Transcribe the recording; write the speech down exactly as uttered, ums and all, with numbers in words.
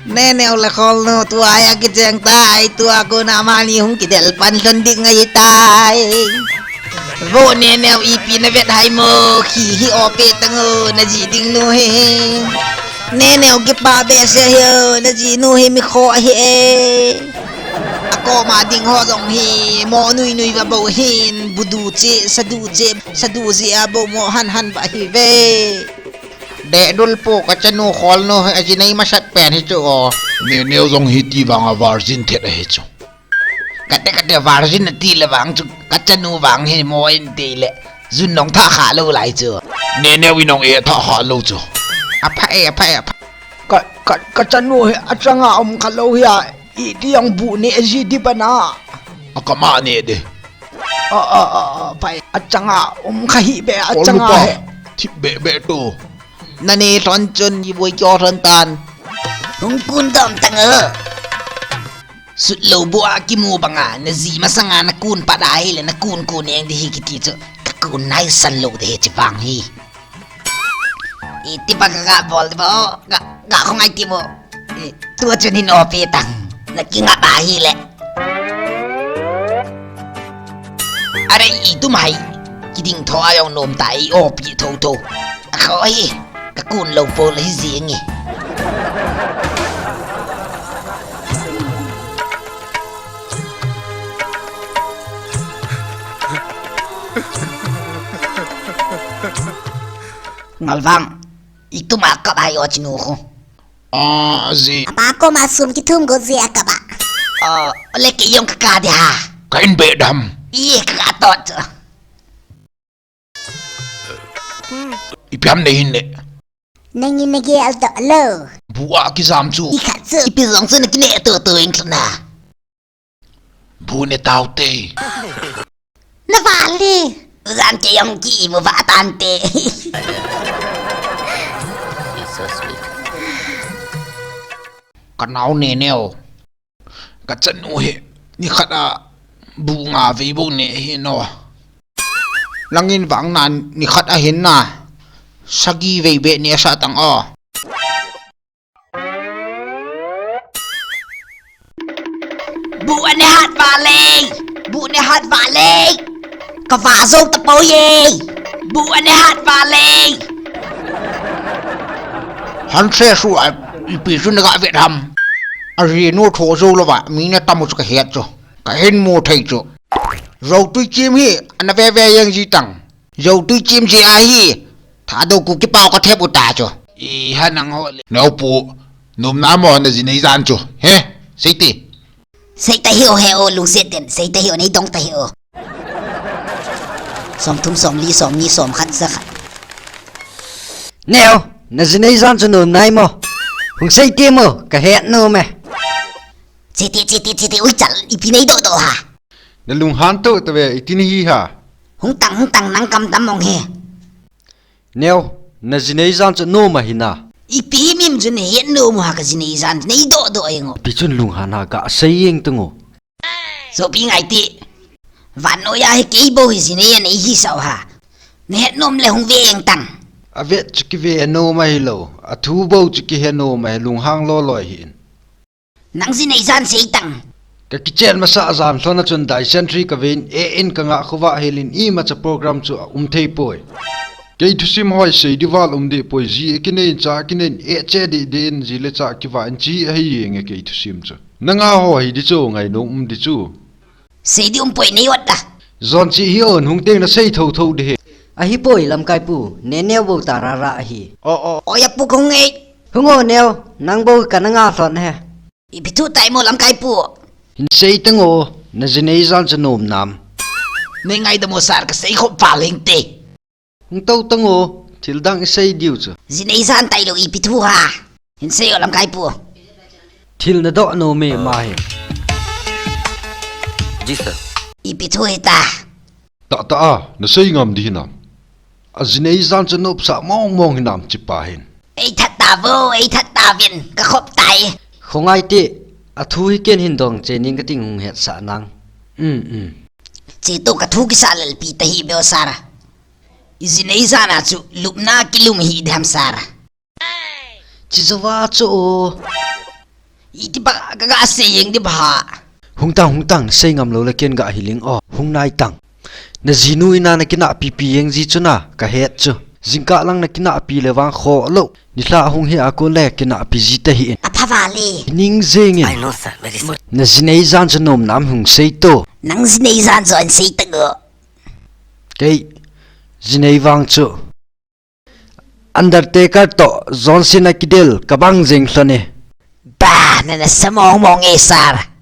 Neneo le Kholno tua ya kicheng tai, tua kona amani hung kidel pan lhon ding ahitai. Vo Neneo ipi navet hai mo, khi hi ope tango, naji ding nu hi. Neneo kipa behseh hi o, naji nu hi mikho ahi e. Akoma ding ho jong hi, mo nui nui va bou hin, bu du che, sa du che, sa du je a bou mo han han va hi ve. Dehdul pu, kachanu Kholno hi ajinei masat pen hi chu o. Neneo jong hiti vanga virgin thet ahi chu. Kate kate virgin ati le vang chu, kachanu vang hi mo inte le. Jun nong tha kha lou lai chu. Neneo in nong e tha kha lou chu. Apha e, apha e, apha. Ka, ka, kachanu hi achanga um kha lou hi a, iti jong bu ne ji di bana. Akama ne de. A, a, a, a, pai, achanga um kha hi be, achanga he. Thip be be to. Nane lhon chun i boi kyo lhon tan. Hung kun dom tang o. Sut lou bu a kimu banga, naji masanga nakun pat ahile, nakun kun eng di hi kiti chu. Kakun nai san lou de hi chi vang hi. Iti pa ka ga bol di ba, ga, ga khong ai ti mo. Eh, tua chun hin ope tang. Na kinga ba hi le. Are i tu mai. Kiding tho a jong nom ta i ope tho tho. A kho hi. Kakun lou po le hi jing e. Ngalvang, ituma kap hai o chinu khu. A, ji. Apa koma sum kithum go ji akap a. O, le kei jong kaka de ha. Ka in be dam. Ye kaka tot. Ipi ham nei hin le. Nangin nagel doh lou. Bu a kijam chu. Ikhat chu. Ipi jong chu nakine to to in na. Bu ne tau te. Na vale. Jan te jong ki mu va tan te. Ka nao Neneo. Ka chanu hi, nikhat a bu nga vei bou ne hi no. Langin vang nan nikhat a hin na. Sagi vei be ne sa tang o. Bu ane hat vale. Bu ne hat vale. Ka va zo ta pau ye. Bu ane hat vale. Han se su a ipi su na ga vet ham. A ri nu tho zo lo va mi na tamu chu ka het chu. Ka hin mu thei chu. Zo tui chim hi ana ve ve yang ji tang. Zo tui chim ji a hi. Tha do ku ki pau ka thep u ta chu. I ha nang ho le. Nau pu. Num na mo na ji nei jan chu. He. Sei ti. Sei ta hi o he o, lungset ten, sei ta hi o, nei dong ta hi o. Som thum, som li, som ni, som khat, ja khat. Neo, na ji nei jan chu nom nai mo. Hung sei ti mo, ka het nom e. Chiti, chiti, chiti, ui chal, ipi nei do do ha. Na lunghan to ta ve, iti ni hi ha. Hung tang, hung tang, nang kam tam mong he. Neo, na ji nei jan chu nom ahi na. Ipi mim chu na het nom u ha ka ji nei jan, nei do do eng o. Ipi chun lunghan ha ka sei eng tung o. Sopi ngai ti. Van noiya hi kei bou hi ji nei a nei hi sao ha. Na het nom le hung ve eng tang. A vet chu ki ve nom ahi lo. A thu bou chu ki he nom ahi, lunghang lo lo ahi in. Nang ji nei jan sei tang. Ka kichen masa a jan lhon a chun dysentery ka ve in, e in ka ngah khovah hel in, imacha program chu a um thei poi. Kei thusim hoi sei di val um di poi, ji e kinei in, cha kinei in, e che di di in, ji le cha kivah in chi ahi jeng e kei thusim chu. Na ngah ho hi di chu, ngai nom um di chu. Sei di um poi nei ot da. Jon chi hi on hung teng na sei tho tho di he. Ahi poi lamkai pu, ne neo bou ta ra ra ahi. O, o. O ya pu kong ei. Hung o neo, nang bou ka na ngah lhon he. Ipi thu tai mo lamkai pu. Hin sei tang o, na ji nei jan chu nom nam. Nei ngai da mo sar ka sei khop pa leng te. Hung to tang o, thil dang i sei diu chu. Ji nei jan tai lo ipi thu ha. Hin sei o lamkai pu. Thil na do nom e ma hi. Ji sir. Ipi thu hi ta. Ta ta a, na sei ngam di hinam. A ji nei jan chu nop sa mong mong hinam chi pa hin. Ei that ta vo, ei that ta vin, ka khop tai. Khongai ti, a thu hi ken hin dong che ning ka ting hung het sa nang. Um, um. Che to ka thu kisa lel pi ta hi beo sara. I ji nei jan a chu lupna kilum hi dham sara. Chi zo va chu o. Iti ba ka ga sei jeng di ba. Hung tang, hung tang, sei ngam lou le ken ga hiling o. Hung nai tang. Na jinu ina na kinahpi pi jeng ji chu na, ka het chu. Jingkah lang na kinahpi le vang kho lou. Nilhah hung hi a kon le kinahpi ji ta hih in. Apha vale. Ning jeng in. I know, sir. Very sorry. Na jinei jan chu nom nam hung sei to. Nang jinei jan chu an sei ta go. Kei, jinei vang chu. Undertaker to John Cena kidel ka bang jeng lhon e. Ba, na na sa mong mong e, sir.